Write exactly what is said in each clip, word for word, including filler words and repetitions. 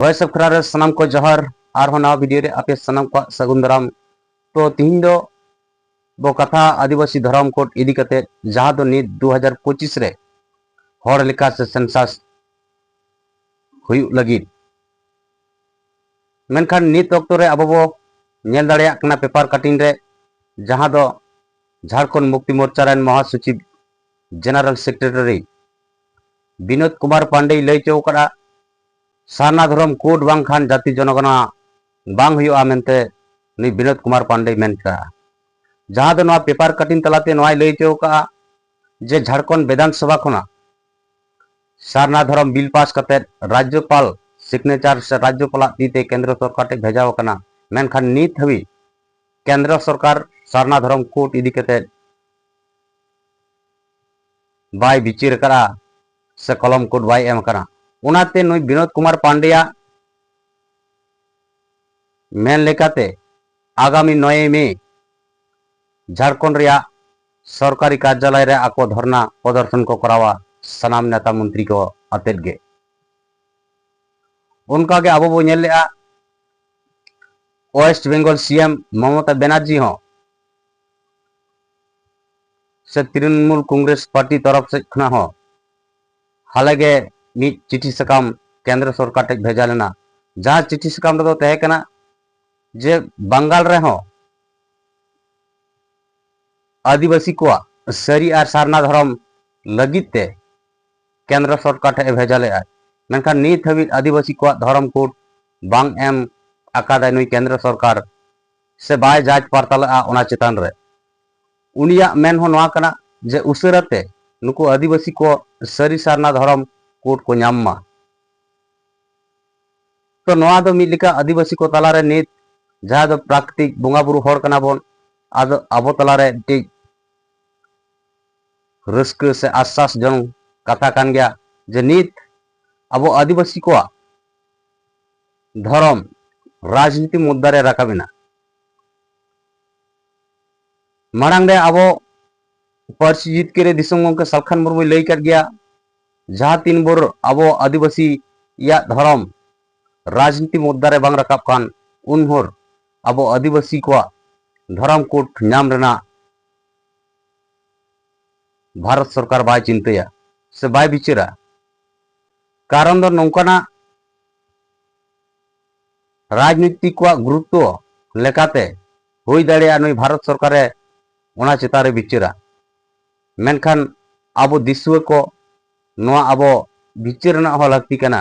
ᱦᱳᱭ, ᱥᱟᱵᱠᱷᱨᱟ ᱨᱮ ᱥᱟᱱᱟᱢ ᱠᱚ ᱡᱚᱦᱟᱨ᱾ ᱟᱨᱦᱚᱸ ᱱᱟᱣᱟ ᱵᱷᱤᱰᱤᱭᱳ ᱨᱮ ᱟᱯᱮ ᱥᱟᱱᱟᱢ ᱠᱚᱣᱟᱜ ᱥᱟᱹᱜᱩᱱ ᱫᱟᱨᱟᱢ᱾ ᱛᱚ, ᱛᱤᱦᱤᱧ ᱫᱚ ᱵᱚ ᱠᱟᱛᱷᱟ ᱟᱹᱫᱤᱵᱟᱹᱥᱤ ᱫᱷᱚᱨᱚᱢ ᱠᱳᱰ ᱤᱫᱤ ᱠᱟᱛᱮ, ᱡᱟᱦᱟᱸ ᱫᱚ ᱱᱤᱛ ᱫᱩ ᱦᱟᱡᱟᱨ ᱯᱚᱸᱪᱤᱥ ᱨᱮ ᱦᱚᱲ ᱞᱮᱠᱟ ᱥᱮ ᱥᱮᱱᱥᱟᱥ ᱦᱩᱭᱩᱜ ᱞᱟᱹᱜᱤᱫ᱾ ᱢᱮᱱᱠᱷᱟᱱ ᱱᱤᱛ ᱚᱠᱛᱚ ᱨᱮ ᱟᱵᱚ ᱵᱚ ᱧᱮᱞ ᱫᱟᱲᱮᱭᱟᱜ ᱠᱟᱱᱟ ᱯᱮᱯᱟᱨ ᱠᱟᱴᱤᱝ ᱨᱮ, ᱡᱟᱦᱟᱸ ᱫᱚ ᱡᱷᱟᱲᱠᱷᱚᱸᱰ ᱢᱩᱠᱛᱤ ᱢᱳᱨᱪᱟ ᱨᱮᱱ ᱢᱚᱦᱟᱥᱚᱪᱤᱵᱽ, ᱡᱮᱱᱟᱨᱮᱞ ᱥᱮᱠᱨᱮᱴᱟᱨᱤ ᱵᱤᱱᱳᱫ ᱠᱩᱢᱟᱨ ᱯᱟᱱᱰᱮᱭ ᱞᱟᱹᱭ ᱦᱚᱪᱚ ᱟᱠᱟᱫᱼᱟ, ᱥᱟᱨᱱᱟ ᱫᱷᱚᱨᱚᱢ ᱠᱳᱰ ᱵᱟᱝᱠᱷᱟᱱ ᱡᱟᱹᱛᱤ ᱡᱚᱱᱚᱜᱚᱱᱟ ᱵᱟᱝ ᱦᱩᱭᱩᱜᱼᱟ ᱢᱮᱱᱛᱮ ᱱᱩᱭ ᱵᱤᱱᱳᱫ ᱠᱩᱢᱟᱨ ᱯᱟᱱᱰᱮᱭ ᱢᱮᱱ ᱠᱟᱜᱼᱟ᱾ ᱡᱟᱦᱟᱸ ᱫᱚ ᱱᱚᱣᱟ ᱯᱮᱯᱟᱨ ᱠᱟᱴᱤᱝ ᱛᱟᱞᱟᱛᱮ ᱱᱚᱣᱟᱭ ᱞᱟᱹᱭ ᱦᱚᱪᱚ ᱟᱠᱟᱫᱼᱟ ᱡᱮ ᱡᱷᱟᱲᱠᱷᱚᱸᱰ ᱵᱤᱫᱷᱟᱱ ᱥᱚᱵᱷᱟ ᱠᱷᱚᱱᱟᱜ ᱥᱟᱨᱱᱟ ᱫᱷᱚᱨᱚᱢ ᱵᱤᱞ ᱯᱟᱥ ᱠᱟᱛᱮ ᱨᱟᱡᱽᱡᱚᱯᱟᱞ ᱥᱤᱜᱽᱱᱮᱪᱟᱨ ᱥᱮ ᱨᱟᱡᱽᱡᱚᱯᱟᱞᱟᱜ ᱛᱤ ᱛᱮ ᱠᱮᱱᱫᱨᱚ ᱥᱚᱨᱠᱟᱨ ᱴᱷᱮᱱ ᱵᱷᱮᱡᱟ ᱟᱠᱟᱱᱟ, ᱢᱮᱱᱠᱷᱟᱱ ᱱᱤᱛ ᱦᱟᱹᱵᱤᱡ ᱠᱮᱱᱫᱨᱚ ᱥᱚᱨᱠᱟᱨ ᱥᱟᱨᱱᱟ ᱫᱷᱚᱨᱚᱢ ᱠᱳᱰ ᱤᱫᱤ ᱠᱟᱛᱮ ᱵᱟᱭ ᱵᱤᱪᱟᱹᱨ ᱟᱠᱟᱫᱼᱟ ᱥᱮ ᱠᱚᱞᱚᱢ ᱠᱳᱰ ᱵᱟᱭ ᱮᱢ ᱟᱠᱟᱱᱟ᱾ ᱚᱱᱟᱛᱮ ᱱᱩᱭ ᱵᱤᱱᱳᱫ ᱠᱩᱢᱟᱨ ᱯᱟᱱᱰᱮᱭᱟᱜ ᱢᱮᱱ ᱞᱮᱠᱟᱛᱮ ᱟᱜᱟᱢᱤ ᱱᱚᱭᱮ ᱢᱮ ᱡᱷᱟᱲᱠᱷᱚᱸᱰ ᱨᱮᱭᱟᱜ ᱥᱚᱨᱠᱟᱨᱤ ᱠᱟᱨᱡᱟᱞᱚᱭ ᱨᱮ ᱟᱠᱚ ᱫᱷᱚᱨᱱᱟ ᱯᱨᱚᱫᱚᱨᱥᱚᱱ ᱠᱚ ᱠᱚᱨᱟᱣᱟ, ᱥᱟᱱᱟᱢ ᱱᱮᱛᱟ ᱢᱚᱱᱛᱨᱤ ᱠᱚ ᱟᱛᱮᱫ ᱜᱮ᱾ ᱚᱱᱠᱟᱜᱮ ᱟᱵᱚ ᱵᱚ ᱧᱮᱞ ᱞᱮᱜᱼᱟ, ᱳᱭᱮᱥᱴ ᱵᱮᱝᱜᱚᱞ ᱥᱤ ᱮᱢ ᱢᱚᱢᱚᱛᱟ ᱵᱮᱱᱟᱨᱡᱤ ᱦᱚᱸ ᱥᱮ ᱛᱨᱤᱱᱢᱩᱞ ᱠᱚᱝᱜᱨᱮᱥ ᱯᱟᱨᱴᱤ ᱛᱚᱨᱚᱯ ᱥᱮᱫ ᱠᱷᱚᱱᱟᱜ ᱦᱚᱸ ᱦᱟᱞᱮ ᱜᱮ ᱢᱤᱫ ᱪᱤᱴᱷᱤ ᱥᱟᱠᱟᱢ ᱠᱮᱱᱫᱨᱚ ᱥᱚᱨᱠᱟᱨ ᱴᱷᱮᱱ ᱵᱷᱮᱡᱟ ᱞᱮᱱᱟ, ᱡᱟᱦᱟᱸ ᱪᱤᱴᱷᱤ ᱥᱟᱠᱟᱢ ᱨᱮᱫᱚ ᱛᱟᱦᱮᱸ ᱠᱟᱱᱟ ᱡᱮ ᱵᱟᱝᱜᱟᱞ ᱨᱮᱦᱚᱸ ᱟᱹᱫᱤᱵᱟᱹᱥᱤ ᱠᱚᱣᱟᱜ ᱥᱟᱹᱨᱤ ᱟᱨ ᱥᱟᱨᱱᱟ ᱫᱷᱚᱨᱚᱢ ᱞᱟᱹᱜᱤᱫ ᱛᱮ ᱠᱮᱱᱫᱨᱚ ᱥᱚᱨᱠᱟᱨ ᱴᱷᱮᱱ ᱮ ᱵᱷᱮᱡᱟ ᱞᱮᱫᱼᱟ, ᱢᱮᱱᱠᱷᱟᱱ ᱱᱤᱛ ᱦᱟᱹᱵᱤᱡ ᱟᱹᱫᱤᱵᱟᱹᱥᱤ ᱠᱚᱣᱟᱜ ᱫᱷᱚᱨᱚᱢ ᱠᱳᱰ ᱵᱟᱝ ᱮᱢ ᱟᱠᱟᱫᱟᱭ ᱱᱩᱭ ᱠᱮᱱᱫᱨᱚ ᱥᱚᱨᱠᱟᱨ, ᱥᱮ ᱵᱟᱭ ᱡᱟᱸᱪ ᱯᱟᱨᱛᱟᱞᱮᱫᱼᱟ ᱚᱱᱟ ᱪᱮᱛᱟᱱ ᱨᱮ᱾ ᱩᱱᱤᱭᱟᱜ ᱢᱮᱱ ᱦᱚᱸ ᱱᱚᱣᱟ ᱠᱟᱱᱟ ᱡᱮ ᱩᱥᱟᱹᱨᱟ ᱛᱮ ᱱᱩᱠᱩ ᱟᱹᱫᱤᱵᱟᱹᱥᱤ ᱠᱚ ᱥᱟᱹᱨᱤ ᱥᱟᱨᱱᱟ ᱫᱷᱚᱨᱚᱢ ᱠᱳᱰ ᱠᱚ ᱧᱟᱢ ᱢᱟ᱾ ᱛᱚ, ᱱᱚᱣᱟ ᱫᱚ ᱢᱤᱫ ᱞᱮᱠᱟ ᱟᱹᱫᱤᱵᱟᱹᱥᱤ ᱠᱚ ᱛᱟᱞᱟᱨᱮ ᱱᱤᱛ ᱡᱟᱦᱟᱸ ᱫᱚ ᱯᱨᱟᱠᱨᱤᱛᱤᱠ ᱵᱚᱸᱜᱟ ᱵᱩᱨᱩ ᱦᱚᱲ ᱠᱟᱱᱟ ᱵᱚᱱ, ᱟᱫᱚ ᱟᱵᱚ ᱛᱟᱞᱟᱨᱮ ᱢᱤᱫᱴᱤᱡ ᱨᱟᱹᱥᱠᱟᱹ ᱥᱮ ᱟᱥᱥᱟᱥ ᱡᱚᱱᱚᱠ ᱠᱟᱛᱷᱟ ᱠᱟᱱ ᱜᱮᱭᱟ ᱡᱮ ᱱᱤᱛ ᱟᱵᱚ ᱟᱹᱫᱤᱵᱟᱹᱥᱤ ᱠᱚᱣᱟᱜ ᱫᱷᱚᱨᱚᱢ ᱨᱟᱡᱽᱱᱤᱛᱤ ᱢᱩᱫᱽᱫᱟ ᱨᱮ ᱨᱟᱠᱟᱵ ᱮᱱᱟ᱾ ᱢᱟᱲᱟᱝ ᱨᱮ ᱟᱵᱚ ᱯᱟᱹᱨᱥᱤ ᱡᱤᱛᱠᱟᱹᱨ ᱨᱮ ᱫᱤᱥᱚᱢ ᱜᱚᱢᱠᱮ ᱥᱟᱞᱠᱷᱟᱱ ᱢᱩᱨᱢᱩᱭ ᱞᱟᱹᱭ ᱠᱟᱫ ᱜᱮᱭᱟ, ᱡᱟᱦᱟᱸ ᱛᱤᱱ ᱵᱷᱳᱨ ᱟᱵᱚ ᱟᱹᱫᱤᱵᱟᱹᱥᱤᱭᱟᱜ ᱫᱷᱚᱨᱚᱢ ᱨᱟᱡᱽᱱᱤᱛᱤ ᱢᱩᱫᱽᱫᱟ ᱨᱮ ᱵᱟᱝ ᱨᱟᱠᱟᱵ ᱠᱷᱟᱱ, ᱩᱱ ᱦᱚᱨ ᱟᱵᱚ ᱟᱹᱫᱤᱵᱟᱹᱥᱤ ᱠᱚᱣᱟᱜ ᱫᱷᱚᱨᱚᱢ ᱠᱳᱰ ᱧᱟᱢ ᱨᱮᱱᱟᱜ ᱵᱷᱟᱨᱚᱛ ᱥᱚᱨᱠᱟᱨ ᱵᱟᱭ ᱪᱤᱱᱛᱟᱹᱭᱟ ᱥᱮ ᱵᱟᱭ ᱵᱤᱪᱟᱹᱨᱟ᱾ ᱠᱟᱨᱚᱱ ᱫᱚ ᱱᱚᱝᱠᱟᱱᱟᱜ ᱨᱟᱡᱽᱱᱤᱛᱤ ᱠᱚᱣᱟᱜ ᱜᱩᱨᱩᱛᱛᱚ ᱞᱮᱠᱟᱛᱮ ᱦᱩᱭ ᱫᱟᱲᱮᱭᱟᱜᱼᱟ ᱱᱩᱭ ᱵᱷᱟᱨᱚᱛ ᱥᱚᱨᱠᱟᱨᱮ ᱚᱱᱟ ᱪᱮᱛᱟᱱ ᱨᱮ ᱵᱤᱪᱟᱹᱨᱟ᱾ ᱢᱮᱱᱠᱷᱟᱱ ᱟᱵᱚ ᱫᱤᱥᱩᱣᱟᱹ ᱠᱚ ᱱᱚᱣᱟ ᱟᱵᱚ ᱵᱤᱪᱟᱹᱨ ᱨᱮᱱᱟᱜ ᱦᱚᱸ ᱞᱟᱹᱠᱛᱤ ᱠᱟᱱᱟ᱾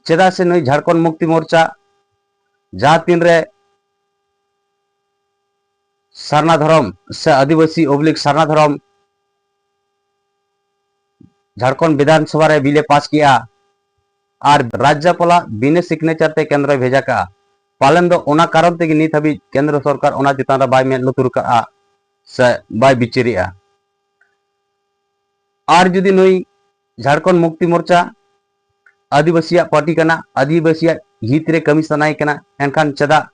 ᱪᱮᱫᱟᱜ ᱥᱮ ᱱᱩᱭ ᱡᱷᱟᱲᱠᱷᱚᱸᱰ ᱢᱩᱠᱛᱤ ᱢᱳᱨᱪᱟ ᱡᱟᱦᱟᱸ ᱛᱤᱱ ᱨᱮ ᱥᱟᱨᱱᱟ ᱫᱷᱚᱨᱚᱢ ᱥᱮ ᱟᱹᱫᱤᱵᱟᱹᱥᱤ ᱚᱵᱽᱞᱤᱠ ᱥᱟᱨᱱᱟ ᱫᱷᱚᱨᱚᱢ ᱡᱷᱟᱲᱠᱷᱚᱸᱰ ᱵᱤᱫᱷᱟᱱ ᱥᱚᱵᱷᱟ ᱨᱮ ᱵᱤᱞ ᱮ ᱯᱟᱥ ᱠᱮᱜᱼᱟ ᱟᱨ ᱨᱟᱡᱽᱡᱚᱯᱟᱞᱟᱜ ᱵᱤᱱᱟᱹ ᱥᱤᱜᱽᱱᱮᱪᱟᱨ ᱛᱮ ᱠᱮᱱᱫᱨᱚᱭ ᱵᱷᱮᱡᱟ ᱠᱟᱜᱼᱟ, ᱯᱟᱞᱮᱱ ᱫᱚ ᱚᱱᱟ ᱠᱟᱨᱚᱱ ᱛᱮᱜᱮ ᱱᱤᱛ ᱦᱟᱹᱵᱤᱡ ᱠᱮᱱᱫᱨᱚ ᱥᱚᱨᱠᱟᱨ ᱚᱱᱟ ᱪᱮᱛᱟᱱ ᱨᱮ ᱵᱟᱭ ᱢᱮᱫ ᱞᱩᱛᱩᱨ ᱠᱟᱜᱼᱟ ᱥᱮ ᱵᱟᱭ ᱵᱤᱪᱟᱹᱨᱮᱜᱼᱟ᱾ ᱟᱨ ᱡᱩᱫᱤ ᱱᱩᱭ ᱡᱷᱟᱲᱠᱷᱚᱸᱰ ᱢᱩᱠᱛᱤ ᱢᱳᱨᱪᱟ ᱟᱹᱫᱤᱵᱟᱹᱥᱤᱭᱟᱜ ᱯᱟᱨᱴᱤ ᱠᱟᱱᱟ, ᱟᱹᱫᱤᱵᱟᱹᱥᱤᱭᱟᱜ ᱦᱤᱛ ᱨᱮ ᱠᱟᱹᱢᱤ ᱥᱟᱱᱟᱭᱮ ᱠᱟᱱᱟ, ᱮᱱᱠᱷᱟᱱ ᱪᱮᱫᱟᱜ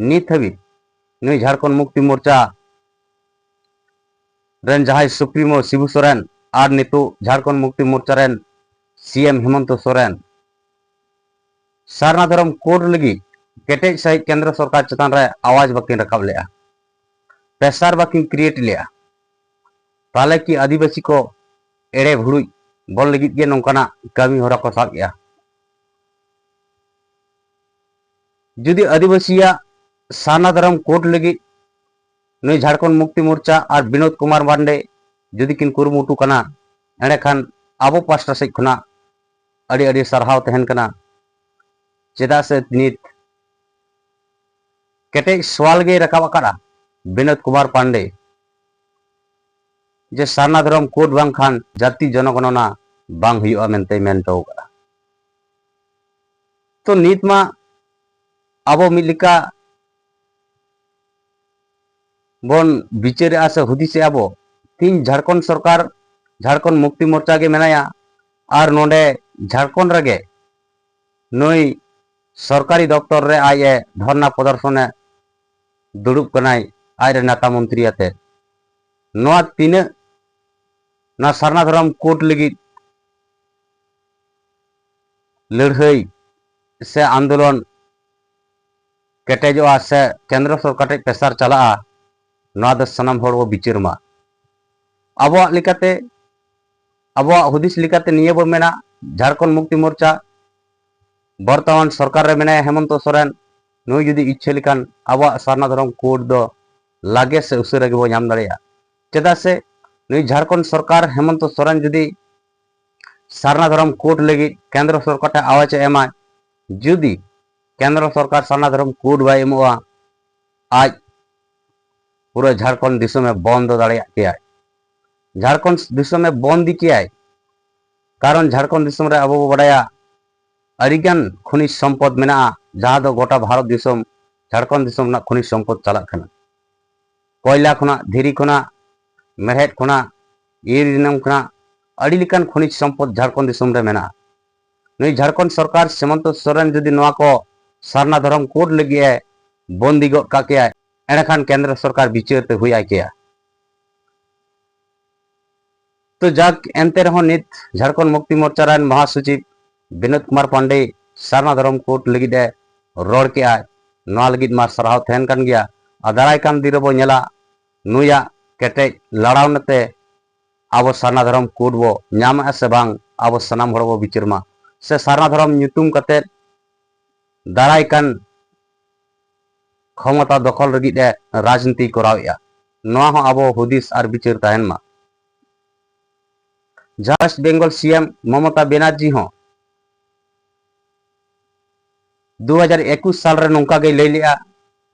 ᱱᱤᱛ ᱦᱟᱹᱵᱤᱡ ᱱᱩᱭ ᱡᱷᱟᱲᱠᱷᱚᱸᱰ ᱢᱩᱠᱛᱤ ᱢᱳᱨᱪᱟ ᱨᱮᱱ ᱡᱟᱦᱟᱸᱭ ᱥᱩᱯᱨᱤᱢᱳ ᱥᱤᱵᱩ ᱥᱚᱨᱮᱱ ᱟᱨ ᱱᱤᱛᱚᱜ ᱡᱷᱟᱲᱠᱷᱚᱸᱰ ᱢᱩᱠᱛᱤ ᱢᱳᱨᱪᱟ ᱨᱮᱱ ᱥᱤ ᱮᱢ ᱦᱮᱢᱚᱱᱛᱚ ᱥᱚᱨᱮᱱ ᱥᱟᱨᱱᱟ ᱫᱷᱚᱨᱚᱢ ᱠᱳᱰ ᱞᱟᱹᱜᱤᱫ ᱠᱮᱴᱮᱡ ᱥᱟᱹᱦᱤᱡ ᱠᱮᱱᱫᱨᱚ ᱥᱚᱨᱠᱟᱨ ᱪᱮᱛᱟᱱ ᱨᱮ ᱟᱣᱟᱡᱽ ᱵᱟᱹᱠᱤᱱ ᱨᱟᱠᱟᱵ ᱞᱮᱫᱼᱟ? ᱯᱨᱮᱥᱟᱨ ᱵᱟᱹᱠᱤᱱ ᱠᱨᱤᱭᱮᱴ ᱞᱮᱫᱼᱟ? ᱛᱟᱦᱚᱞᱮ ᱠᱤ ᱟᱹᱫᱤᱵᱟᱹᱥᱤ ᱠᱚ ᱮᱲᱮ ᱵᱷᱩᱲᱩᱡ ᱵᱚᱱ ᱞᱟᱹᱜᱤᱫ ᱜᱮ ᱱᱚᱝᱠᱟᱱᱟᱜ ᱠᱟᱹᱢᱤ ᱦᱚᱨᱟ ᱠᱚ ᱥᱟᱵ ᱮᱫᱼᱟ? ᱡᱩᱫᱤ ᱟᱹᱫᱤᱵᱟᱹᱥᱤᱭᱟᱜ ᱥᱟᱨᱱᱟ ᱫᱷᱚᱨᱚᱢ ᱠᱳᱰ ᱞᱟᱹᱜᱤᱫ ᱱᱩᱭ ᱡᱷᱟᱲᱠᱷᱚᱸᱰ ᱢᱩᱠᱛᱤ ᱢᱳᱨᱪᱟ ᱟᱨ ᱵᱤᱱᱳᱫ ᱠᱩᱢᱟᱨ ᱯᱟᱱᱰᱮ ᱡᱩᱫᱤ ᱠᱤᱱ ᱠᱩᱨᱩᱢᱩᱴᱩ ᱠᱟᱱᱟ, ᱮᱸᱰᱮᱠᱷᱟᱱ ᱟᱵᱚ ᱯᱟᱥᱴᱟ ᱥᱮᱫ ᱠᱷᱚᱱᱟᱜ ᱟᱹᱰᱤ ᱟᱹᱰᱤ ᱥᱟᱨᱦᱟᱣ ᱛᱟᱦᱮᱱ ᱠᱟᱱᱟ᱾ ᱪᱮᱫᱟᱜ ᱥᱮ ᱱᱤᱛ ᱠᱮᱴᱮᱡ ᱥᱚᱣᱟᱞ ᱜᱮᱭ ᱨᱟᱠᱟᱵ ᱟᱠᱟᱫᱼᱟ ᱵᱤᱱᱳᱫ ᱠᱩᱢᱟᱨ ᱯᱟᱱᱰᱮ, ᱡᱮ ᱥᱟᱨᱱᱟ ᱫᱷᱚᱨᱚᱢ ᱠᱳᱰ ᱵᱟᱝᱠᱷᱟᱱ ᱡᱟᱹᱛᱤ ᱡᱚᱱᱚᱜᱚᱱᱚᱱᱟ ᱵᱟᱝ ᱦᱩᱭᱩᱜᱼᱟ ᱢᱮᱱᱛᱮᱭ ᱢᱮᱱ ᱦᱚᱴᱚ ᱟᱠᱟᱫᱼᱟ᱾ ᱛᱚ ᱱᱤᱛ ᱢᱟ ᱟᱵᱚ ᱢᱤᱫ ᱞᱮᱠᱟ ᱵᱚᱱ ᱵᱤᱪᱟᱹᱨᱮᱜᱼᱟ ᱥᱮ ᱦᱩᱫᱤᱥᱮᱜᱼᱟ ᱵᱚ, ᱛᱤᱦᱤᱧ ᱡᱷᱟᱲᱠᱷᱚᱸᱰ ᱥᱚᱨᱠᱟᱨ, ᱡᱷᱟᱲᱠᱷᱚᱸᱰ ᱢᱩᱠᱛᱤ ᱢᱳᱨᱪᱟ ᱜᱮ ᱢᱮᱱᱟᱭᱟ, ᱟᱨ ᱱᱚᱰᱮ ᱡᱷᱟᱲᱠᱷᱚᱸᱰ ᱨᱮᱜᱮ ᱱᱩᱭ ᱥᱚᱨᱠᱟᱨᱤ ᱫᱚᱯᱛᱚᱨ ᱨᱮ ᱟᱡ ᱮ ᱫᱷᱚᱨᱱᱟ ᱯᱨᱚᱫᱚᱨᱥᱚᱱᱮ ᱫᱩᱲᱩᱵ ᱠᱟᱱᱟᱭ ᱟᱡ ᱨᱮᱱ ᱱᱮᱛᱟ ᱢᱚᱱᱛᱨᱤ ᱟᱛᱮ᱾ ᱱᱚᱣᱟ ᱛᱤᱱᱟᱹᱜ, ᱱᱚᱣᱟ ᱥᱟᱨᱱᱟ ᱫᱷᱚᱨᱚᱢ ᱠᱳᱰ ᱞᱟᱹᱜᱤᱫ ᱞᱟᱹᱲᱦᱟᱹᱭ ᱥᱮ ᱟᱱᱫᱳᱞᱚᱱ ᱠᱮᱴᱮᱡᱚᱜᱼᱟ ᱥᱮ ᱠᱮᱱᱫᱨᱚ ᱥᱚᱨᱠᱟᱨ ᱴᱷᱮᱱ ᱯᱨᱮᱥᱟᱨ ᱪᱟᱞᱟᱜᱼᱟ, ᱱᱚᱣᱟ ᱫᱚ ᱥᱟᱱᱟᱢ ᱦᱚᱲ ᱵᱚ ᱵᱤᱪᱟᱹᱨ ᱢᱟ᱾ ᱟᱵᱚᱣᱟᱜ ᱞᱮᱠᱟᱛᱮ, ᱟᱵᱚᱣᱟᱜ ᱦᱩᱫᱤᱥ ᱞᱮᱠᱟᱛᱮ ᱱᱤᱭᱟᱹ ᱵᱚ ᱢᱮᱱᱟ, ᱡᱷᱟᱲᱠᱷᱚᱸᱰ ᱢᱩᱠᱛᱤ ᱢᱳᱨᱪᱟ ᱵᱚᱨᱛᱚᱢᱟᱱ ᱥᱚᱨᱠᱟᱨ ᱨᱮ ᱢᱮᱱᱟᱭᱟ ᱦᱮᱢᱚᱱᱛᱚ ᱥᱚᱨᱮᱱ, ᱱᱩᱭ ᱡᱩᱫᱤ ᱤᱪᱪᱷᱟᱹ ᱞᱮᱠᱷᱟᱱ ᱟᱵᱚᱣᱟᱜ ᱥᱟᱨᱱᱟ ᱫᱷᱚᱨᱚᱢ ᱠᱳᱰ ᱫᱚ ᱞᱟᱜᱮ ᱥᱮ ᱩᱥᱟᱹᱨᱟ ᱜᱮᱵᱚ ᱧᱟᱢ ᱫᱟᱲᱮᱭᱟᱜᱼᱟ᱾ ᱪᱮᱫᱟᱜ ᱥᱮ ᱱᱩᱭ ᱡᱷᱟᱲᱠᱷᱚᱸᱰ ᱥᱚᱨᱠᱟᱨ ᱦᱮᱢᱚᱱᱛᱚ ᱥᱚᱨᱮᱱ ᱡᱩᱫᱤ ᱥᱟᱨᱱᱟ ᱫᱷᱚᱨᱚᱢ ᱠᱳᱰ ᱞᱟᱹᱜᱤᱫ ᱠᱮᱱᱫᱨᱚ ᱥᱚᱨᱠᱟᱨ ᱴᱷᱮᱱ ᱟᱣᱟᱡᱽ ᱮ ᱮᱢᱟ, ᱡᱩᱫᱤ ᱠᱮᱱᱫᱨᱚ ᱥᱚᱨᱠᱟᱨ ᱥᱟᱨᱱᱟ ᱫᱷᱚᱨᱚᱢ ᱠᱳᱰ ᱵᱟᱭ ᱮᱢᱚᱜᱼᱟ, ᱟᱡ ᱯᱩᱨᱟᱹ ᱡᱷᱟᱲᱠᱷᱚᱸᱰ ᱫᱤᱥᱚᱢᱮ ᱵᱚᱱᱫ ᱫᱟᱲᱮᱭᱟᱜ ᱠᱮᱭᱟ᱾ ᱡᱷᱟᱲᱠᱷᱚᱸᱰ ᱫᱤᱥᱚᱢᱮ ᱵᱚᱱᱫ ᱠᱮᱭᱟᱭ, ᱠᱟᱨᱚᱱ ᱡᱷᱟᱲᱠᱷᱚᱸᱰ ᱫᱤᱥᱚᱢ ᱨᱮ ᱟᱵᱚ ᱵᱚ ᱵᱟᱰᱟᱭᱟ ᱟᱹᱰᱤᱜᱟᱱ ᱠᱷᱚᱱᱤᱡᱽ ᱥᱚᱢᱯᱚᱫ ᱢᱮᱱᱟᱜᱼᱟ, ᱡᱟᱦᱟᱸ ᱫᱚ ᱜᱚᱴᱟ ᱵᱷᱟᱨᱚᱛ ᱫᱤᱥᱚᱢ ᱡᱷᱟᱲᱠᱷᱚᱸᱰ ᱫᱤᱥᱚᱢ ᱨᱮᱱᱟᱜ ᱠᱷᱚᱱᱤᱡᱽ ᱥᱚᱢᱯᱚᱫ ᱪᱟᱞᱟᱜ ᱠᱟᱱᱟ᱾ ᱠᱚᱭᱞᱟ ᱠᱷᱚᱱᱟᱜ, ᱫᱷᱤᱨᱤ ᱠᱷᱚᱱᱟᱜ, ᱢᱮᱲᱦᱮᱫ ᱠᱷᱚᱱᱟᱜ, ᱤᱭᱩᱨᱮᱱᱤᱭᱟᱢ ᱠᱷᱚᱱᱟᱜ ᱟᱹᱰᱤ ᱞᱮᱠᱟᱱ ᱠᱷᱚᱱᱤᱡᱽ ᱥᱚᱢᱯᱚᱫ ᱡᱷᱟᱲᱠᱷᱚᱸᱰ ᱫᱤᱥᱚᱢ ᱨᱮ ᱢᱮᱱᱟᱜᱼᱟ᱾ ᱱᱩᱭ ᱡᱷᱟᱲᱠᱷᱚᱸᱰ ᱥᱚᱨᱠᱟᱨ ᱦᱮᱢᱚᱱᱛᱚ ᱥᱚᱨᱮᱱ ᱡᱩᱫᱤ ᱱᱚᱣᱟ ᱠᱚ ᱥᱟᱨᱱᱟ ᱫᱷᱚᱨᱚᱢ ᱠᱳᱰ ᱞᱟᱹᱜᱤᱫ ᱮ ᱵᱚᱱᱫᱤ ᱜᱚᱫ ᱠᱟᱜ ᱠᱮᱭᱟᱭ, ᱮᱸᱰᱮᱠᱷᱟᱱ ᱠᱮᱱᱫᱨᱚ ᱥᱚᱨᱠᱟᱨ ᱵᱤᱪᱟᱹᱨ ᱛᱮ ᱦᱩᱭ ᱟᱭ ᱠᱮᱭᱟ᱾ ᱛᱚ ᱡᱟᱠ, ᱮᱱᱛᱮ ᱨᱮᱦᱚᱸ ᱱᱤᱛ ᱡᱷᱟᱲᱠᱷᱚᱸᱰ ᱢᱩᱠᱛᱤ ᱢᱳᱨᱪᱟ ᱨᱮᱱ ᱢᱚᱦᱟᱥᱚᱪᱤᱵᱽ ᱵᱤᱱᱳᱫ ᱠᱩᱢᱟᱨ ᱯᱟᱱᱰᱮ ᱥᱟᱨᱱᱟ ᱫᱷᱚᱨᱚᱢ ᱠᱳᱰ ᱞᱟᱹᱜᱤᱫ ᱮ ᱨᱚᱲ ᱠᱮᱜᱼᱟ, ᱱᱚᱣᱟ ᱞᱟᱹᱜᱤᱫ ᱢᱟ ᱥᱟᱨᱦᱟᱣ ᱛᱟᱦᱮᱱ ᱠᱟᱱ ᱜᱮᱭᱟ᱾ ᱟᱨ ᱫᱟᱨᱟᱭ ᱠᱟᱱ ᱫᱤᱱ ᱨᱮᱵᱚ ᱧᱮᱞᱟ ᱱᱩᱭᱟᱜ ᱠᱮᱴᱮᱡ ᱞᱟᱲᱟᱣᱱᱟ ᱛᱮ ᱟᱵᱚ ᱥᱟᱨᱱᱟ ᱫᱷᱚᱨᱚᱢ ᱠᱳᱰ ᱵᱚ ᱧᱟᱢᱮᱜᱼᱟ ᱥᱮ ᱵᱟᱝ, ᱟᱵᱚ ᱥᱟᱱᱟᱢ ᱦᱚᱲ ᱵᱚ ᱵᱤᱪᱟᱹᱨ ᱢᱟ᱾ ᱥᱮ ᱥᱟᱨᱱᱟ ᱫᱷᱚᱨᱚᱢ ᱧᱩᱛᱩᱢ ᱠᱟᱛᱮᱫ ᱫᱟᱨᱟᱭ ᱠᱟᱱ ᱠᱷᱚᱢᱚᱛᱟ ᱫᱚᱠᱷᱚᱞ ᱞᱟᱹᱜᱤᱫ ᱮ ᱨᱟᱡᱽᱱᱤᱛᱤ ᱠᱚᱨᱟᱣᱮᱫᱼᱟ, ᱱᱚᱣᱟ ᱦᱚᱸ ᱟᱵᱚ ᱦᱩᱫᱤᱥ ᱟᱨ ᱵᱤᱪᱟᱹᱨ ᱛᱟᱦᱮᱱ ᱢᱟ᱾ ᱡᱟᱦᱟᱸ ᱳᱭᱮᱥᱴ ᱵᱮᱝᱜᱚᱞ ᱥᱤ ᱮᱢ ᱢᱚᱢᱚᱛᱟ ᱵᱮᱱᱟᱨᱡᱤ ᱦᱚᱸ ᱫᱩ ᱦᱟᱡᱟᱨ ᱮᱠᱩᱥ ᱥᱟᱞ ᱨᱮ ᱱᱚᱝᱠᱟ ᱜᱮᱭ ᱞᱟᱹᱭ ᱞᱮᱜᱼᱟ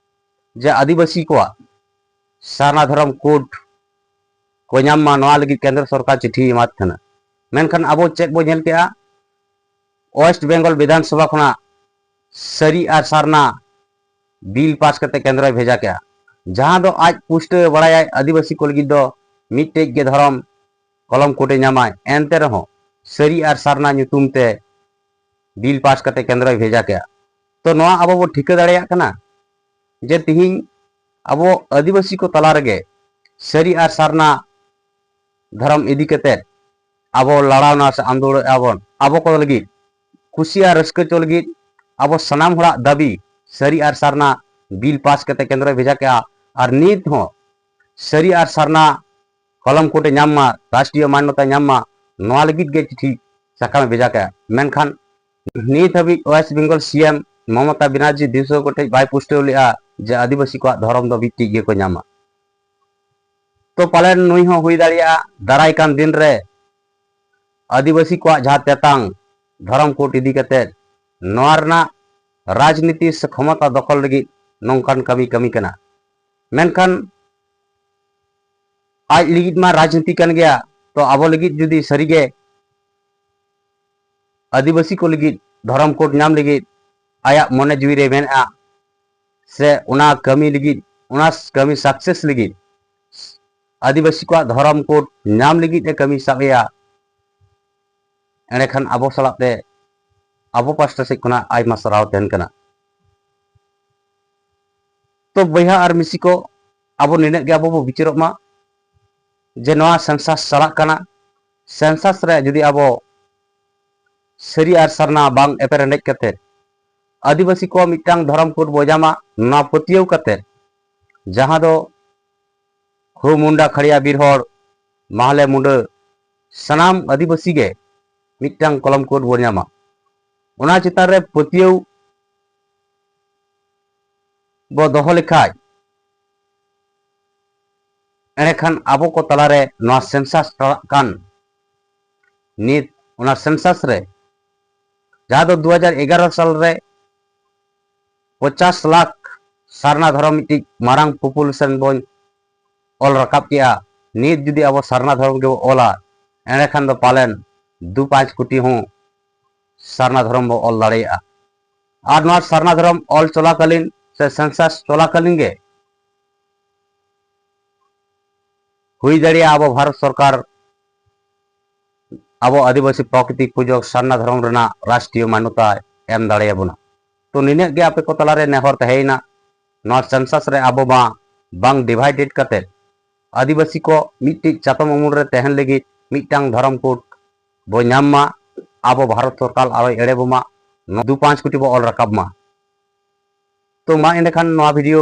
ᱡᱮ ᱟᱹᱫᱤᱵᱟᱹᱥᱤ ᱠᱚᱣᱟᱜ ᱥᱟᱨᱱᱟ ᱫᱷᱚᱨᱚᱢ ᱠᱳᱰ ᱠᱚ ᱧᱟᱢ ᱢᱟ, ᱱᱚᱣᱟ ᱞᱟᱹᱜᱤᱫ ᱠᱮᱱᱫᱨᱚ ᱥᱚᱨᱠᱟᱨ ᱪᱤᱴᱷᱤᱭ ᱮᱢᱟᱫ ᱛᱟᱦᱮᱱᱟ᱾ ᱢᱮᱱᱠᱷᱟᱱ ᱟᱵᱚ ᱪᱮᱫ ᱵᱚ ᱧᱮᱞ ᱠᱮᱜᱼᱟ? ᱳᱭᱮᱥᱴ ᱵᱮᱝᱜᱚᱞ ᱵᱤᱫᱷᱟᱱ ᱥᱚᱵᱷᱟ ᱠᱷᱚᱱᱟᱜ ᱥᱟᱹᱨᱤ ᱟᱨ ᱥᱟᱨᱱᱟ ᱵᱤᱞ ᱯᱟᱥ ᱠᱟᱛᱮ ᱠᱮᱱᱫᱨᱚᱭ ᱵᱷᱮᱡᱟ ᱠᱮᱜᱼᱟ, ᱡᱟᱦᱟᱸ ᱫᱚ ᱟᱡ ᱯᱩᱥᱴᱟᱹᱣ ᱮ ᱵᱟᱲᱟᱭᱟᱭ ᱟᱹᱫᱤᱵᱟᱹᱥᱤ ᱠᱚ ᱞᱟᱹᱜᱤᱫ ᱫᱚ ᱢᱤᱫᱴᱮᱡ ᱜᱮ ᱫᱷᱚᱨᱚᱢ ᱠᱚᱞᱚᱢ ᱠᱳᱰ ᱮ ᱧᱟᱢᱟᱭ, ᱮᱱᱛᱮ ᱨᱮᱦᱚᱸ ᱥᱟᱹᱨᱤ ᱟᱨ ᱥᱟᱨᱱᱟ ᱧᱩᱛᱩᱢ ᱛᱮ ᱵᱤᱞ ᱯᱟᱥ ᱠᱟᱛᱮ ᱠᱮᱱᱫᱨᱚᱭ ᱵᱷᱮᱡᱟ ᱠᱮᱜᱼᱟ᱾ ᱛᱚ ᱱᱚᱣᱟ ᱟᱵᱚ ᱵᱚ ᱴᱷᱤᱠᱟᱹ ᱫᱟᱲᱮᱭᱟᱜ ᱠᱟᱱᱟ ᱡᱮ ᱛᱤᱦᱤᱧ ᱟᱵᱚ ᱟᱹᱫᱤᱵᱟᱹᱥᱤ ᱠᱚ ᱛᱟᱞᱟ ᱨᱮᱜᱮ ᱥᱟᱹᱨᱤ ᱟᱨ ᱥᱟᱨᱱᱟ ᱫᱷᱚᱨᱚᱢ ᱤᱫᱤ ᱠᱟᱛᱮ ᱟᱵᱚ ᱞᱟᱲᱟᱣᱱᱟ ᱥᱮ ᱟᱱᱫᱳᱲᱚᱱ ᱟᱵᱚᱱ, ᱟᱵᱚ ᱠᱚ ᱞᱟᱹᱜᱤᱫ ᱠᱩᱥᱤ ᱟᱨ ᱨᱟᱹᱥᱠᱟᱹ ᱪᱚ ᱞᱟᱹᱜᱤᱫ ᱟᱵᱚ ᱥᱟᱱᱟᱢ ᱦᱚᱲᱟᱜ ᱫᱟᱹᱵᱤ ᱥᱟᱹᱨᱤ ᱟᱨ ᱥᱟᱨᱱᱟ ᱵᱤᱞ ᱯᱟᱥ ᱠᱟᱛᱮ ᱠᱮᱱᱫᱨᱚᱭ ᱵᱷᱮᱡᱟ ᱠᱮᱜᱼᱟ᱾ ᱟᱨ ᱱᱤᱛ ᱦᱚᱸ ᱥᱟᱹᱨᱤ ᱟᱨ ᱥᱟᱨᱱᱟ ᱠᱚᱞᱚᱢ ᱠᱳᱰ ᱮ ᱧᱟᱢ ᱢᱟ, ᱨᱟᱥᱴᱨᱤᱭᱚ ᱢᱟᱱᱱᱚᱛᱟᱭ ᱧᱟᱢ ᱢᱟ, ᱱᱚᱣᱟ ᱞᱟᱹᱜᱤᱫ ᱜᱮ ᱪᱤᱴᱷᱤ ᱥᱟᱠᱟᱢ ᱮ ᱵᱷᱮᱡᱟ ᱠᱮᱜᱼᱟ᱾ ᱢᱮᱱᱠᱷᱟᱱ ᱱᱤᱛ ᱦᱟᱹᱵᱤᱡ ᱣᱮᱥᱴ ᱵᱮᱝᱜᱚᱞ ᱥᱤ ᱮᱢ ᱢᱚᱢᱚᱛᱟ ᱵᱮᱱᱟᱨᱡᱤ ᱫᱤᱥᱚᱢ ᱠᱚᱴᱷᱮᱱ ᱵᱟᱭ ᱯᱩᱥᱴᱟᱹᱣ ᱞᱮᱜᱼᱟ ᱡᱮ ᱟᱹᱫᱤᱵᱟᱹᱥᱤ ᱠᱚᱣᱟᱜ ᱫᱷᱚᱨᱚᱢ ᱫᱚ ᱢᱤᱫᱴᱤᱡ ᱜᱮᱠᱚ ᱧᱟᱢᱟ᱾ ᱛᱚ ᱯᱟᱞᱮᱱ ᱱᱩᱭ ᱦᱚᱸ ᱦᱩᱭ ᱫᱟᱲᱮᱭᱟᱜᱼᱟ ᱫᱟᱨᱟᱭ ᱠᱟᱱ ᱫᱤᱱ ᱨᱮ ᱟᱹᱫᱤᱵᱟᱹᱥᱤ ᱠᱚᱣᱟᱜ ᱡᱟᱦᱟᱸ ᱛᱮᱛᱟᱝ ᱫᱷᱚᱨᱚᱢ ᱠᱳᱰ ᱤᱫᱤ ᱠᱟᱛᱮ ᱱᱚᱣᱟ ᱨᱮᱱᱟᱜ ᱨᱟᱡᱽᱱᱤᱛᱤ ᱥᱮ ᱠᱷᱚᱢᱚᱛᱟ ᱫᱚᱠᱷᱚᱞ ᱞᱟᱹᱜᱤᱫ ᱱᱚᱝᱠᱟᱱ ᱠᱟᱹᱢᱤ ᱠᱟᱹᱢᱤ ᱠᱟᱱᱟ᱾ ᱢᱮᱱᱠᱷᱟᱱ ᱟᱡ ᱞᱟᱹᱜᱤᱫ ᱢᱟ ᱨᱟᱡᱽᱱᱤᱛᱤ ᱠᱟᱱ ᱜᱮᱭᱟ, ᱛᱚ ᱟᱵᱚ ᱞᱟᱹᱜᱤᱫ ᱡᱩᱫᱤ ᱥᱟᱹᱨᱤᱜᱮ ᱟᱹᱫᱤᱵᱟᱹᱥᱤ ᱠᱚ ᱞᱟᱹᱜᱤᱫ ᱫᱷᱚᱨᱚᱢ ᱠᱳᱰ ᱧᱟᱢ ᱞᱟᱹᱜᱤᱫ ᱟᱭᱟᱜ ᱢᱚᱱᱮ ᱡᱤᱣᱤ ᱨᱮ ᱢᱮᱱᱟᱜᱼᱟ, ᱥᱮ ᱚᱱᱟ ᱠᱟᱹᱢᱤ ᱞᱟᱹᱜᱤᱫ, ᱚᱱᱟ ᱠᱟᱹᱢᱤ ᱥᱟᱠᱥᱮᱥ ᱞᱟᱹᱜᱤᱫ, ᱟᱹᱫᱤᱵᱟᱹᱥᱤ ᱠᱚᱣᱟᱜ ᱫᱷᱚᱨᱚᱢ ᱠᱳᱰ ᱧᱟᱢ ᱞᱟᱹᱜᱤᱫ ᱮ ᱠᱟᱹᱢᱤ ᱥᱟᱵ ᱮᱭᱟ, ᱮᱸᱰᱮᱠᱷᱟᱱ ᱟᱵᱚ ᱥᱟᱞᱟᱜ ᱛᱮ ᱟᱵᱚ ᱯᱟᱥᱴᱟ ᱥᱮᱫ ᱠᱷᱚᱱᱟᱜ ᱟᱭᱢᱟ ᱥᱟᱨᱦᱟᱣ ᱛᱟᱦᱮᱱ ᱠᱟᱱᱟ᱾ ᱛᱚ ᱵᱚᱭᱦᱟ ᱟᱨ ᱢᱤᱥᱤ ᱠᱚ, ᱟᱵᱚ ᱱᱤᱱᱟᱹᱜ ᱜᱮ ᱟᱵᱚ ᱵᱚ ᱵᱤᱪᱟᱹᱨᱚᱜ ᱢᱟ ᱡᱮ ᱱᱚᱣᱟ ᱥᱮᱱᱥᱟᱥ ᱪᱟᱞᱟᱜ ᱠᱟᱱᱟ, ᱥᱮᱱᱥᱟᱥ ᱨᱮ ᱡᱩᱫᱤ ᱟᱵᱚ ᱥᱟᱹᱨᱤ ᱟᱨ ᱥᱟᱨᱱᱟ ᱵᱟᱝ ᱮᱯᱮᱨ ᱦᱮᱸᱰᱮᱡ ᱠᱟᱛᱮ ᱟᱹᱫᱤᱵᱟᱹᱥᱤ ᱠᱚ ᱢᱤᱫᱴᱟᱝ ᱫᱷᱚᱨᱚᱢ ᱠᱳᱰ ᱵᱚ ᱧᱟᱢᱟ, ᱱᱚᱣᱟ ᱯᱟᱹᱛᱭᱟᱹᱣ ᱠᱟᱛᱮ, ᱡᱟᱦᱟᱸ ᱫᱚ ᱦᱳ ᱢᱩᱱᱰᱟ ᱠᱷᱟᱲᱭᱟ ᱵᱤᱨ ᱦᱚᱲ, ᱢᱟᱦᱞᱮ ᱢᱩᱰᱟᱹ, ᱥᱟᱱᱟᱢ ᱟᱹᱫᱤᱵᱟᱹᱥᱤ ᱜᱮ ᱢᱤᱫᱴᱟᱝ ᱠᱚᱞᱚᱢ ᱠᱳᱰ ᱵᱚ ᱧᱟᱢᱟ᱾ ᱚᱱᱟ ᱪᱮᱛᱟᱱ ᱨᱮ ᱯᱟᱹᱛᱭᱟᱹᱣ ᱵᱚ ᱫᱚᱦᱚ ᱞᱮᱠᱷᱟᱡ, ᱮᱸᱰᱮᱠᱷᱟᱱ ᱟᱵᱚ ᱠᱚ ᱛᱟᱞᱟᱨᱮ ᱱᱚᱣᱟ ᱥᱮᱱᱥᱟᱥ ᱪᱟᱞᱟᱜ ᱠᱟᱱ ᱱᱤᱛ, ᱚᱱᱟ ᱥᱮᱱᱥᱟᱥ ᱨᱮ, ᱡᱟᱦᱟᱸ ᱫᱚ ᱫᱩ ᱦᱟᱡᱟᱨ ᱮᱜᱟᱨᱚ ᱥᱟᱞ ᱨᱮ ᱯᱚᱪᱟᱥ ᱞᱟᱠᱷ ᱥᱟᱨᱱᱟ ᱫᱷᱚᱨᱚᱢ ᱢᱤᱫᱴᱤᱡ ᱢᱟᱨᱟᱝ ᱯᱚᱯᱩᱞᱮᱥᱚᱱ ᱵᱚᱱ ᱚᱞ ᱨᱟᱠᱟᱵ ᱠᱮᱜᱼᱟ, ᱱᱤᱛ ᱡᱩᱫᱤ ᱟᱵᱚ ᱥᱟᱨᱱᱟ ᱫᱷᱚᱨᱚᱢ ᱜᱮᱵᱚ ᱚᱞᱟ, ᱮᱸᱰᱮᱠᱷᱟᱱ ᱫᱚ ᱯᱟᱞᱮᱱ ᱫᱩ ᱯᱟᱸᱪ ᱠᱳᱴᱤ ᱦᱚᱸ ᱥᱟᱨᱱᱟ ᱫᱷᱚᱨᱚᱢ ᱵᱚ ᱚᱞ ᱫᱟᱲᱮᱭᱟᱜᱼᱟ᱾ ᱟᱨ ᱱᱚᱣᱟ ᱥᱟᱨᱱᱟ ᱫᱷᱚᱨᱚᱢ ᱚᱞ ᱪᱚᱞᱟᱠᱟᱞᱤᱱ ᱥᱮ ᱥᱮᱱᱥᱟᱥ ᱪᱚᱞᱟᱠᱟᱞᱤᱱ ᱜᱮ ᱦᱩᱭ ᱫᱟᱲᱮᱭᱟᱜᱼᱟ ᱟᱵᱚ ᱵᱷᱟᱨᱚᱛ ᱥᱚᱨᱠᱟᱨ ᱟᱵᱚ ᱟᱹᱫᱤᱵᱟᱹᱥᱤ ᱯᱨᱚᱠᱨᱤᱛᱤ ᱯᱩᱡᱟᱹ ᱥᱟᱨᱱᱟ ᱫᱷᱚᱨᱚᱢ ᱨᱮᱱᱟᱜ ᱨᱟᱥᱴᱨᱤᱭᱚ ᱢᱟᱱᱱᱚᱛᱟᱭ ᱮᱢ ᱫᱟᱲᱮᱭᱟᱵᱚᱱᱟ᱾ ᱛᱚ ᱱᱤᱱᱟᱹᱜ ᱜᱮ ᱟᱯᱮ ᱠᱚ ᱛᱟᱞᱟᱨᱮ ᱱᱮᱦᱚᱨ ᱛᱟᱦᱮᱸᱭᱮᱱᱟ, ᱱᱚᱣᱟ ᱥᱮᱱᱥᱟᱥ ᱨᱮ ᱟᱵᱚ ᱢᱟ ᱵᱟᱝ ᱰᱤᱵᱷᱟᱭᱰᱮᱰ ᱠᱟᱛᱮ ᱟᱹᱫᱤᱵᱟᱹᱥᱤ ᱠᱚ ᱢᱤᱫᱴᱤᱡ ᱪᱟᱛᱚᱢ ᱩᱢᱩᱞ ᱨᱮ ᱛᱟᱦᱮᱱ ᱞᱟᱹᱜᱤᱫ ᱢᱤᱫᱴᱟᱝ ᱫᱷᱚᱨᱚᱢ ᱠᱳᱰ ᱵᱚ ᱧᱟᱢ ᱢᱟ, ᱟᱵᱚ ᱵᱷᱟᱨᱚᱛ ᱥᱚᱨᱠᱟᱨ ᱟᱞᱚᱭ ᱮᱲᱮ ᱵᱚᱢᱟ, ᱱᱚᱣᱟ ᱫᱩ ᱯᱟᱸᱪ ᱠᱳᱴᱤ ᱵᱚ ᱚᱞ ᱨᱟᱠᱟᱵ ᱢᱟ᱾ ᱛᱚ ᱢᱟ ᱮᱸᱰᱮᱠᱷᱟᱱ ᱱᱚᱣᱟ ᱵᱷᱤᱰᱤᱭᱳ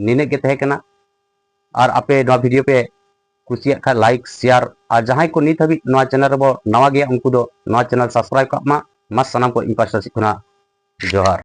ᱱᱤᱱᱟᱹᱜ ᱜᱮ ᱛᱟᱦᱮᱸ ᱠᱟᱱᱟ᱾ ᱟᱨ ᱟᱯᱮ ᱱᱚᱣᱟ ᱵᱷᱤᱰᱤᱭᱳ ᱯᱮ ᱠᱩᱥᱤᱭᱟᱜ ᱠᱷᱟᱱ ᱞᱟᱭᱤᱠ, ᱥᱮᱭᱟᱨ, ᱟᱨ ᱡᱟᱦᱟᱸᱭ ᱠᱚ ᱱᱤᱛ ᱦᱟᱹᱵᱤᱡ ᱱᱚᱣᱟ ᱪᱮᱱᱮᱞ ᱨᱮᱵᱚ ᱱᱟᱣᱟ ᱜᱮᱭᱟ ᱩᱱᱠᱩ ᱫᱚ ᱱᱚᱣᱟ ᱪᱮᱱᱮᱞ ᱥᱟᱵᱥᱠᱨᱟᱭᱤᱵ ᱠᱟᱜ ᱢᱟ᱾ ᱢᱟ ᱥᱟᱱᱟᱢ ᱠᱚ ᱤᱧ ᱯᱟᱦᱴᱟ ᱥᱮᱫ ᱠᱷᱚᱱᱟᱜ ᱡᱚᱦᱟᱨ᱾